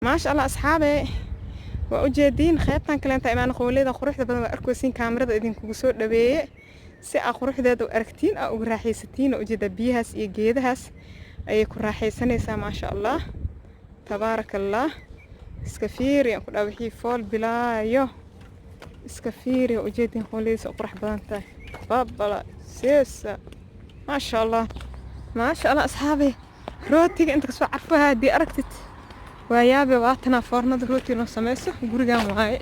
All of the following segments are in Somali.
Maasha Allah asxaabe, waa ujeediin qaybtan kaleenta imaan. Qowleyda quruxda badan waa arkaysiin, kaamirada idinkugu soo dhaweeye si aa quruxdeeda u aragtiin, aa ugu raaxaysatiin. Oo ujeeda biyahaas iyo geedahaas ayay ku raaxaysanaysaa. Maasha Allah, tabaaraka Allah. Iska fiiri aan ku dhaa, wixii fool bilaayo iska fiiri. Waa ujeediin qowleydiisa u qurux badan tahay. Babala seesa, maasha Allah, maasha Allah. Asxaabe, rootiga inta kasoo carfaha haddii aragtid waa yaabe. Waatanaa foornada rootiga loo sameyso, gurigan waaye.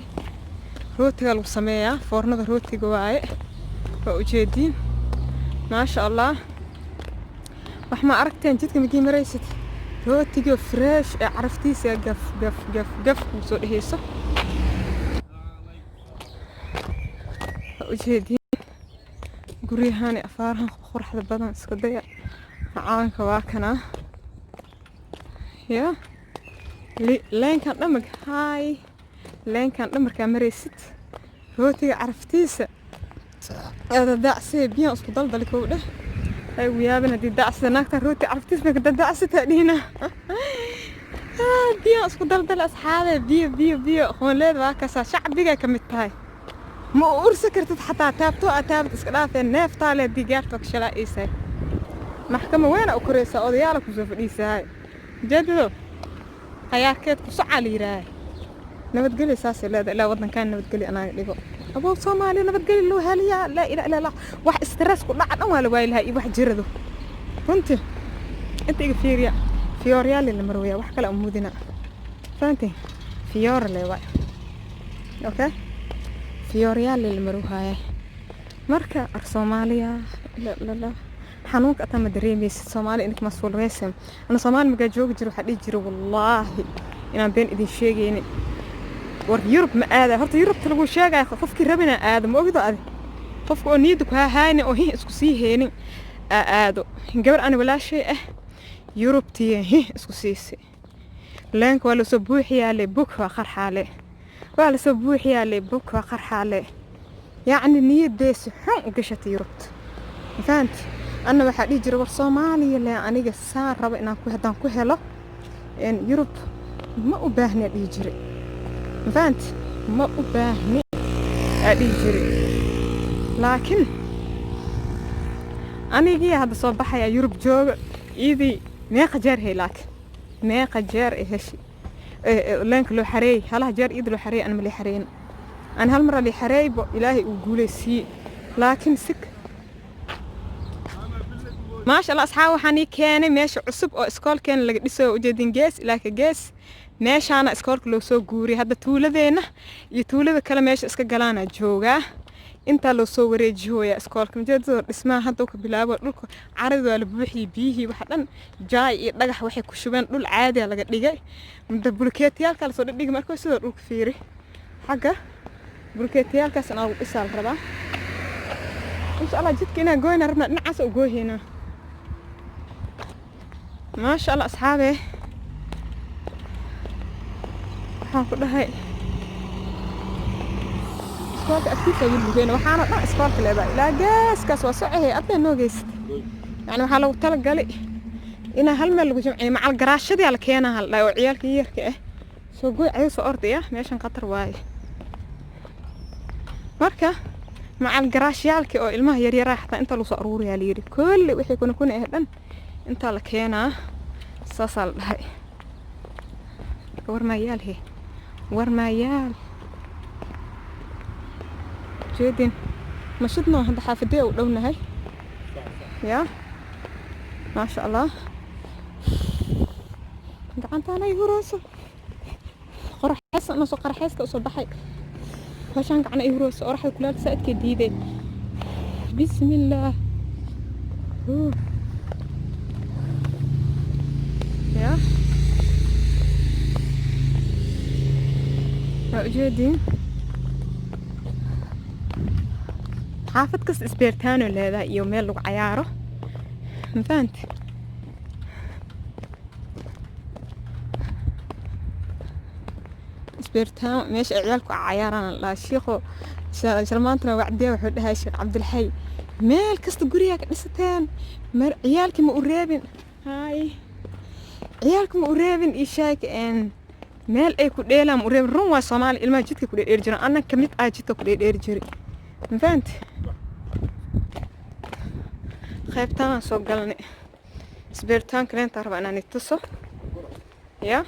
Rootiga lagu sameeyaa, foornada rootiga waaye. Waa ujeediin, maasha Allah. Wax ma aragteen? Jidka makii maraysid, rootiga fresh ee caraftiisa gaf gaf gaf gaf kuu soo dheheyso. Waa ujeediin guryahan iyo afaarahan quruxda badan. Iska daya macaanka, waa kanaa ya leenkan dhamag haay. Leenkan dhan markaa maraysid, rootiga caraftiisa aada daacsee. Biyahan isku daldali kow dheh. Ay ugu yaabin haddii daacsida naagtan rooti caraftiis bay ka dadaacsataa dhihina. Biyahan isku daldali asxaabe, biyo biyo biyo. Qoonleed waa kaasaa, shacbigay ka mid tahay. Ma u ursa kartid xataa, taabto aa taabad iska dhaafee, neeftaale haddii gaarto ka shalaa-iisahay. Maxkama weyn aa u koraysaa, odayaala kusoo fadhiisahay. Ujeedado khayaarkeed ku socaa la yidhaahay. Nabadgelyo saasay leedahay. Ilaa waddankan nabadgelyo anaaga dhigo. Abow Soomaaliya nabadgelyo loo heliyaa, laa ilaa illa Allah. Wax stress ku dhaca dhan waa la waayi lahaa iyo wax jirado runtii. Inta iga fiiriya, fiyooryaali la marwaya, wax kale umudina fahanti. Fiyoore le waay, okay, fiyooryaali la marwaya. Marka ar Soomaaliya la la la xanuunka ataa ma dareemaysid. Soomaali inka masuulreysan. Ana Soomaali magaa joogi jiro, waxaa dhihi jira, wallaahi inaan been idin sheegaynin, war Yurub ma aada. Horta Yurubta lagu sheegaya, qofkii rabina aado, ma ogdo adi. Qofka oo niyadda ku hahaaynin oo hih isku sii heenin aa aado. Gabar ani walaashay ah Yurubtii hih isku siisay. Leenka waa lasoo buuxiyaale, bug waa qarxaale, waa lasoo buuxiyaale, bug waa qarxaale. Yacni niyaddeesi xun u gashatay Yurubta, ma fahanti? Anna waxaa dhihi jira, war Soomaaliya le aniga saan rabo inaan ku haddaan ku helo Yurub ma u baahni dhihi jiray, ma fahanti? Ma u baahni aa dhihi jiray. Laakiin anigii hadda soo baxaya Yurub jooga, iidii meeqa jeer hey, laakiin meeqa jeer ay heshi leenka loo xareeyey? Halaha jeer iida loo xareeyey, ana ma lii xareeyin. Ani hal mar lii xareeybo, Ilaahay uu guulaysiiyey. Laakiin sig, maasha Allah asxaab, waxaan ii keenay meesha cusub oo iskoolkeena laga dhisayo. Ujeedin gees ilaa ka gees meeshaana iskoolka loo soo guuriyay. Hadda tuuladeenna iyo tuulada kale meesha iska galaana joogaa, intaa loo soo wareejihooya iskoolka. Ujeedada dhismaha hadda ka bilaabo, dhulka carada waa la buuxiyey, biyihii waxa dhan jaay iyo dhagax waxay ku shubeen, dhul caadiya laga dhigay. Muddo bulkeetiyaalka lasoo dhigdhigi. Marka sidoo dhulka fiiri, xagga bulkeetiyaalkaas inaa lagu dhisaa la rabaa, insha Allah. Jidka inaan gooyna rabnaa, dhinacaas u gooyhaynaa. Maasha Allah asxaabe, waxaan ku dhahay iskoolka agtiisa weli lugeyna. Waxaana dhan iskoolka leedahay ilaa geeskaas waa socohay adna noo geysat. Yani waxaa lagu talagalay inaa hal meel lagu jamciyo. Macal garaashadii la keenaa hal dhahay oo ciyaalka yarka ah soo gooy cayo soo ordaya. Meeshan khatar waaye. Marka macal garaashyaalkii oo ilmaha yaryaraa xataa inta lagu soo aruuriyaa la yidhi. Kulli wixii kuna kuna ah dhan intaa la keenaa, saasaa la dhahay. Marka war maayaal he, war maayaal jeedin mashidno. Hadda xaafadee u dhownahay ya, maasha Allah. Gacantaana ay hureyso, qoraxeys ana soo qoraxeyska usoo baxay. Hawshaan gacana ay hureyso, qoraxda kulaalka saa'idkay diiday. Bismillaah ya, waa ujeediin xaafad kasta isbeertaano leedahay iyo meel lagu cayaaro, ma fahanti? Isbeertaan meesha ay ciyaalku cayaaraan la dhahaa. Shiikho shalmaantana wacdiya wuxuu dhahay, Sheekh Cabdilxay, meel kasta gurigaa ka dhisateen mar ciyaalkii ma u reebin? Hay, ciyaalka ma u reebin? Ii sheeg. Meel ay ku dheelaan ureeb. Run waa, Soomaali ilmaha jidka ku dheedheeri jiraan. Anna kamid ah jidka ku dheedheeri jiray, ma fahanti? Qaybtaan soo galnay, isbeeritaanka leentaa rabaa inaan ituso. Ya,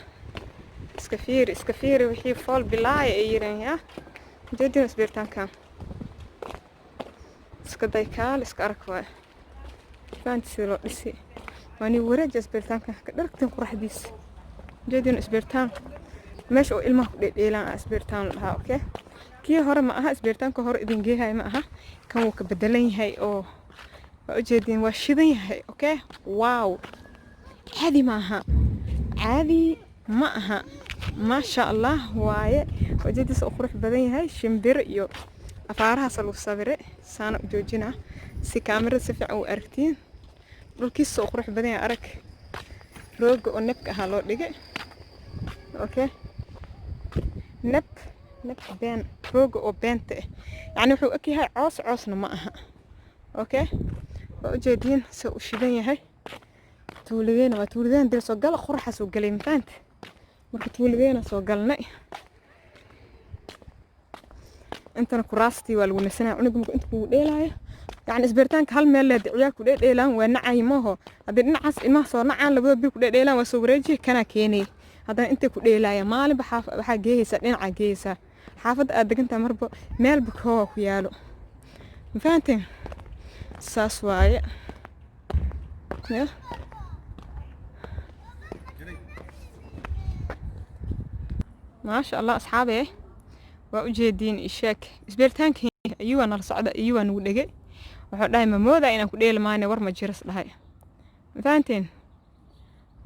iska fiiri, iska fiiri wixii fool bilaaya ay yireen. Ya, jeedina isbeeritaankan iska day, kaal iska arag waay. Fahanti sida loo dhisi? Waa ni wareeja isbeeritaanka ka dharagtin quraxdiisa. Jeedina isbeeritaan meesha oo ilmaha ku dheedheelaan isbeeritaan la dhahaa. Okay, kii hore ma aha, isbeeritaanka hore idin geehay ma aha. Kan wuu ka bedelan yahay oo waa ujeediin, waa shidan yahay. Okay, wow, caadi ma aha, caadi ma aha, maasha Allah waaye. Ujeediisa u qurux badan yahay, shimbiro iyo afaarahaas lagu sawire. Saana u joojinaa si kaamirada si fiican u aragtiin. Dhulkiisa u qurux badan yahay, arag rooga oo nebka ahaa loo dhigay. Okay, neb neb been, rooga oo beenta ah, yacni wuxuu eg yahay coos, coosna ma aha. Okay, waa ujeediin se u shidan yahay. Tuuladeena waa tuuladeena dee. Soo gala, qoraxa soo galay, mafahanti? Marka tuuladeena soo galnay. Intana kuraastii waa lagu nasanaya, cunuga marka inta kugu dheelaayo. Yacni isbeeritaanka hal meel leh ciyaal ku dheedheelaan waa nacay maaho. Haddii dhinacaas ilmaha soo nacaan, labada bir ku dheedheelaan, waa soo wareejiya, kanaa keenay. Haddana intay ku dheelaaya maalinba waxaa geeyeysaa, dhinacaa geeyeysaa. Xaafadda aad degantahay marba meelba koowa ku yaalo, ma fahanteen? Saas waaye ya. Maasha Allah, asxaabe, waa ujeediin. Isheeg isbeeritaanka ayuu nala socda, ayuu nagu dhegay. Wuxuu dhahay, ma moodaa inaan ku dheeli maayne? War ma jiras dhahay, ma fahanteen?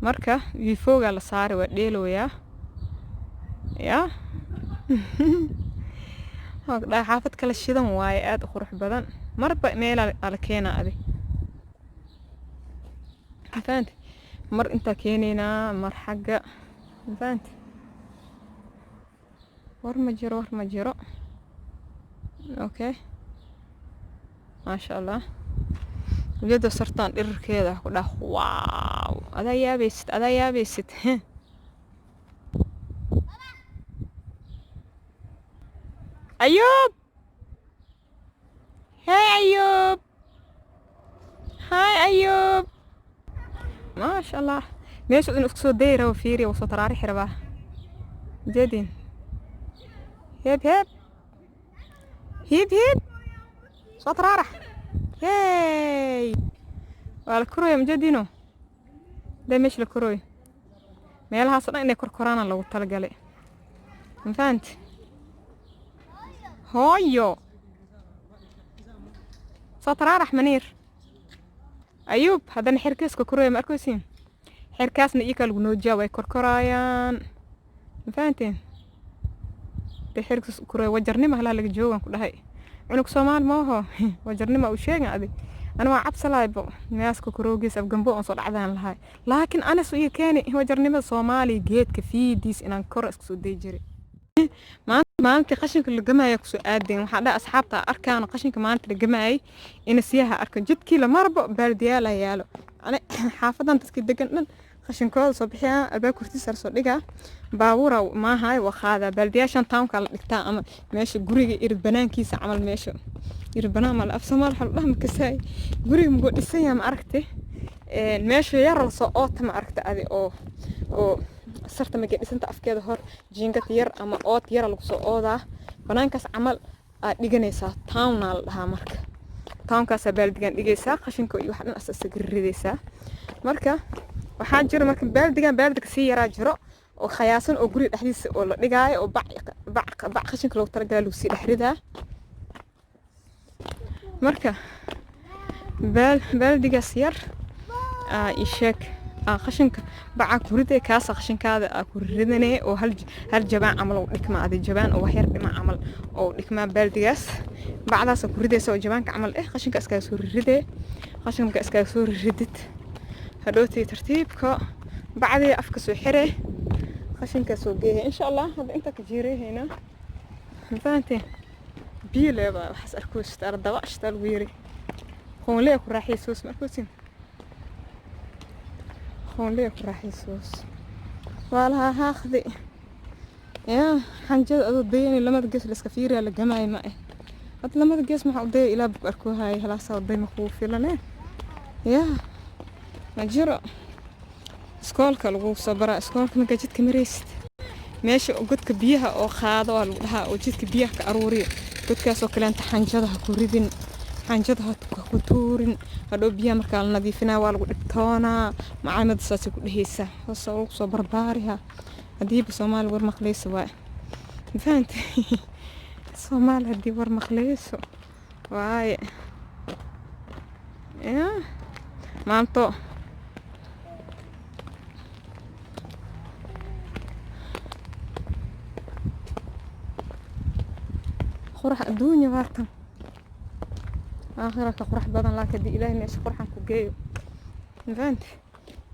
Marka wiifoogaa la saaray, waa dheelooyaa. Ya, dhahay xaafad kala shidan waaye, aada u qurux badan. Marba meelaa ala keenaa adi, ma fahanti? Mar intaa keenaynaa, mar xagga, ma fahanti? War ma jiro, war ma jiro. Okay, maasha Allah, ujeeda sartaan dhirirkeeda ku dhah. Wow, adaa yaabaysid, adaa yaabaysid. Ayuub, hey Ayuub, hi Ayuub. Maasha Allah, meesha inuu isku soo dayi rabo, fiiriya, wuu soo taraarixi rabaa. Ujeedin, heeb heeb hiib hiib, soo taraarax. Hey, waa la korooya, majeedino dee meesha la korooyo. Meelahaasoo dhan inay korkoraana loogu talagalay, ma fahanti? Hooyo, soo taraarax maniir. Ayuub haddana xerkiiska korooya, ma arkaysiin? Xerkaasna iyakaa lagu noojiyaa, way korkoraayaan, ma fahanteen? Dee xerkiis korooya, wajarnima halaa laga joogan ku dhahay. Cunug Soomaali ma aho, wajarnima uu sheegan adi. Ani waa cabsalaaybo measka koroogiis afgambo oon soo dhacdaan lahay, laakiin anas iyo keeni wajarnimada Soomaaliya geedka fiidiis inaan kor isku soo dayi jiray. Maanta maalintii qashinka la gamaya kusoo aadeen. Waxaa dhaha asxaabta arkaan qashinka maalinta la gamayay ina siyaha arkan. Jidkii la marbo baardiyaala yaalo. Ani xaafadan dadkii degan dhan qashinkooda soo bixiyaa, albaab hortiisa soo dhigaa, baabuura maahay waa qaadaa. Baardiyaashan townka la dhigtaa ama meesha guriga irid banaankiisa camal. Meesha irid banaan ma la af Soomaali waxa la dhaha makasaay. Guriga mugoo dhisan yahay, ma aragtay? Meesha yar la soo oota, ma aragta adi? Oo sarta markay dhisanta afkeeda hor jiingad yar ama ood yara lagu soo oodaa. Banaankaas camal aad dhiganaysaa, townaa la dhahaa. Marka townkaasaa baaldigan dhigaysaa, qashinka iyo wax dhan as isaga ridaysaa. Marka waxaa jiro, marka baaldigan baaldiga sii yaraa jiro oo khayaasan oo guriga dhexdiisa oo la dhigaayo oo bac bac bac qashinka loogu talagalay lagu sii dhex ridaa. Marka baaldigaas yar aa ii sheeg, aa qashinka baca ku riday, kaasa qashinkaada aa ku ridanee oo hal jabaan camal oo dhigmaa adi, jabaan oo wax yar dhima camal oo dhigmaa. Baaldigaas bacdaas ku ridaysa oo jabaanka camal eh, qashinka iskaga soo ridee. Qashinka markaa iskaga soo ridid, hadhowtii tartiibka bacdii afka soo xiree, qashinka soo geeya. Insha Allah hadda intaa ka jiireehaynaa, ma fahanteen? Biyo leeba waxaas arkoosid, ardaba ashtaa lagu yiri qoonlee ku raaxaysoos, ma arkoosin? Qoonlee ku raaxaysoos waa lahaa haaqdi. Yaa xanjada adoo dayani lamada gees la iska fiiriya la gamaayo ma eh. Hadda lamada gees maxaa u daya? Ilaa bug arkoo haaya halaasaa waday, ma kuu filane? Yaa ma jiro. Iskoolka lagu soo baraa, iskoolka markaa jidka maraysid, meesha godka biyaha oo qaado waa lagu dhahaa, oo jidka biyaha ka aruuriyo, godkaasoo kaleenta xanjada ha ku ridin, xanjada ha ku tuurin. Hadhow biyaha markaa la nadiifinaa waa lagu dhibtoonaa. Macaamada saasay ku dhehaysaa, saasa lagu soo barbaariha. Haddiiba Soomaali war maqlayso waay, mafahante? Soomaali haddii war maqlayso waaye. Ya maanto qurax adduunya waatan, aakhira ka qurax badan. Laakiin haddii Ilaahay meesha qurxan ku geeyo, mafahante?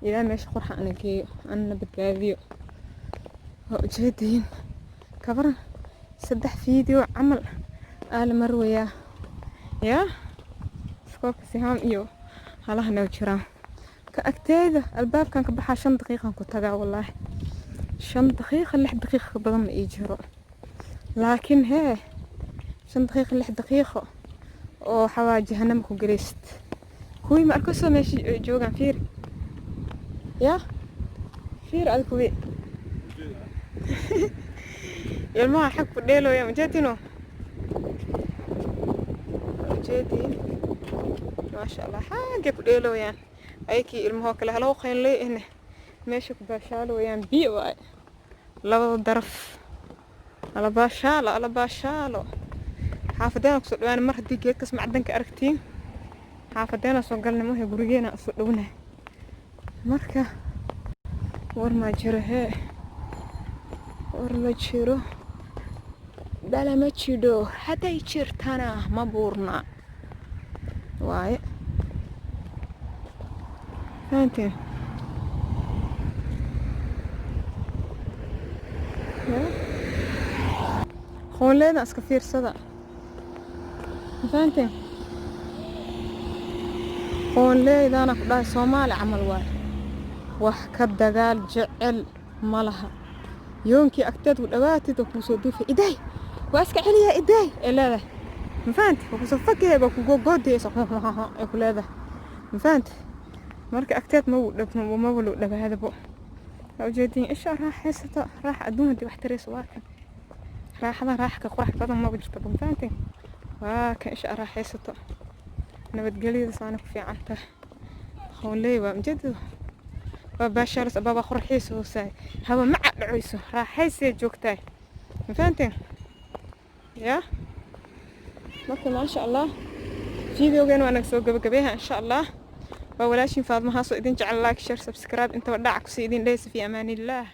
Ilaahay meesha qurxan ana geeyo, anana badbaadiyo. Waa ujeediin kabaran 3 video camal aa la marwayaa. Yaa iskoolka Sihaam iyo halahana jiraan ka agteeda. Albaabkan ka baxaa, 5 daqiiqan ku tagaa. Wallaahi 5 daqiiqa, 6 daqiiqa ka badan ma ii jiro. Laakiin hee, 5 daqiiqa, 6 daqiiqo oo waxawaa jahanamo ku gelaysid. Kuwii ma arkayso meesha joogaan? Fiiri, yaa fiir ad kuwii ilmaha xag ku dheelooya. Ujeedino, ujeediin? Maasha Allah, xaggay ku dheelooyaan ayakii ilmahoo kale. Halow qaynley ihne meesha ku baashaalooyaan. Biyo waaye labada daraf. Ala baashaalo, ala baashaalo. Xaafadeena kusoo dhawaana. Mar haddii geedkas macdanka aragtiin, xaafadeena soo galnay. Mahe, gurigeena soo dhownahay. Marka war ma jiro hee, war ma jiro, bala ma jidho. Hadday jirtana ma buurna waaye. Fahanteen? Qoonleeda iska fiirsada. Ma fahanteen? Qoonleydana ku dhahay Soomaali camal waaye, wax ka dagaal jecel ma laha. Yoonkii agteed ku dhawaatid oo kuusoo duufay, idaay waa iska celiyaa, idaay ee leedahay. Ma fahanti? Waa kusoo fakaya, baa kugogoodaysa ee ku leedahay. Ma fahanti? Marka agteed mawu loo dhawaadabo. Waa ujeediin isha raaxaysato. Raaxa adduun haddii wax tarayso waa kan. Raaxadan raaxa ka qurux badan maba jirto. Ma fahanti? Waa kan isha raaxaysato. Nabadgelyada saana ku fiican tahay. Qoonley waa ujeedada, waa baashaalas abaaba qurxiisa hoosaay, hawa maca dhacayso, raaxaysay joogtahay. Ma fahanteen? Ya marka maasha Allah, videogan waa naga soo gabagabeeha insha Allah. Waa walaashiin Faadma Haasoo idin jecel. Like, share, subscribe intaba dhac kusii idin dhehaysa. Fi amaanillaah.